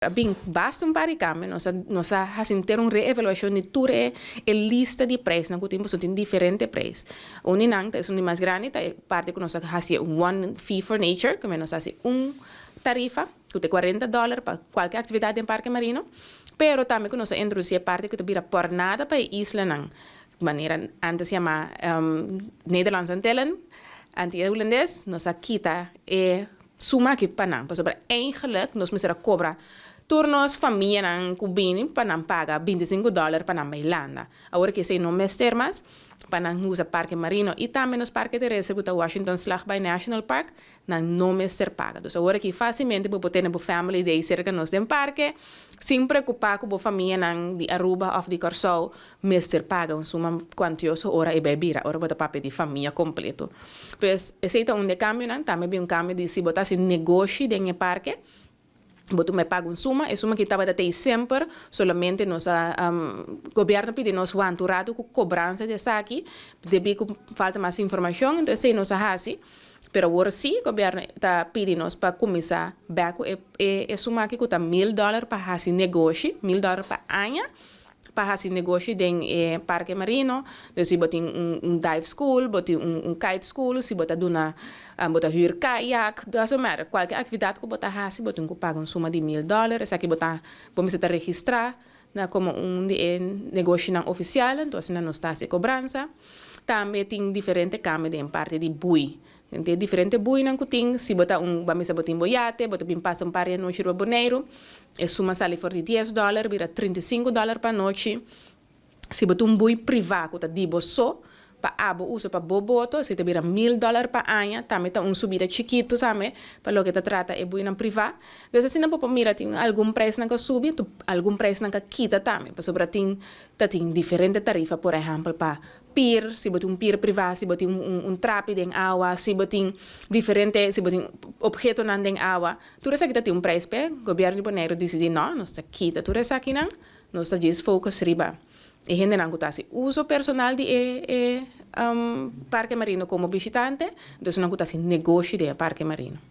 A bin basta un par di kambio, nos a hasi henter un reevaluashon di tur e lista di preisnan ku tin, pasobra tin diferente preis. Un di nan ta esun di mas grandi, ta e parti ku nos a hasi one fee for nature, ku nos a hasi un tarifa ku ta $40 pa kualke aktividat den Parke Marino, pero tambe ku nos a introdusí e parti ku ta bira pòrnada pa e islanan, manera antes yama Nederlandse Antillen, Antia Hulandes, nos a kita e suma aki pa nan, pasobra eigenlijk nos mester a kobra tur nos famianan ku bini pa nan paga $25 pa nan bai landa. Awor ku esei no mester mas, pa nan usa Parke Marino i tambe nos parke terestre ku ta Washington Slagbaai National Park, nan no mester paga. Dus awor aki fásilmente bo por tene bo family day serka nos den parke, sin preokupá ku bo famianan di Aruba òf di Kòrsou mester paga un suma kuantioso ora e bai bira, ora bo ta papia di famia kompleto. Pues esei ta un di e kambionan. Tambe bin un kambio di si bo ta hasi negoshi den e parke, bo ta paga un suma. E suma ku tabata tei semper, solamente nos a gobièrnu pidi nos wanta un ratu ku kobransa di esaki, debí ku falta mas informashon, entonces esei nos a hasi. Pero awor sí, gobièrnu ta pidi nos pa kuminsá bèk ku e suma aki ku ta $1000 pa hasi negoshi, $1000 pa aña, pa hasi negoshi den e Parke Marino. Dus si bo tin un dive school, bo tin un kite school, si bo ta duna, bo ta huur kayak, doesn't matter. Kualke aktividat ku bo ta hasi, bo tin ku paga un suma di $1000. Esaki bo ta, bo mester ta registrá na komo un di e negoshinan ofisial, entonces asina nos ta hasi kobransa. Tambe tin diferente kambio den parti di bui. Tin diferente buinan ku tin, si bo ta un, ban bisa bo tin bo yate, bo ta bin pasa un par di anochi riba Boneiru, e suma sali for di $10 bira $35 pa anochi. Si bo tin un bui privá ku ta di bo so, pa abo uso pa bo boto, esei ta bira $1000 pa aña, tambe ta un subida chikitu tambe pa loke ta trata e buinan privá. Dus asina bo por mira tin algun preisnan ku a subi, algun preisnan ku a kita tambe, pasobra tin ta tin diferente tarifa, por ehèmpel pa pier, si bo tin un pier privá, si bo tin un trapi den awa, si bo tin diferente, si bo tin ophetonan den awa, tur esaki ta tin un preis p'e. Gobièrnu di Boneiru disidí no, nos ta kita tur esakinan, nos ta djis focus riba e hendenan ku ta hasi uso personal di e Parke Marino komo bishitante, entonces nan ku ta hasi negoshi den e Parke Marino.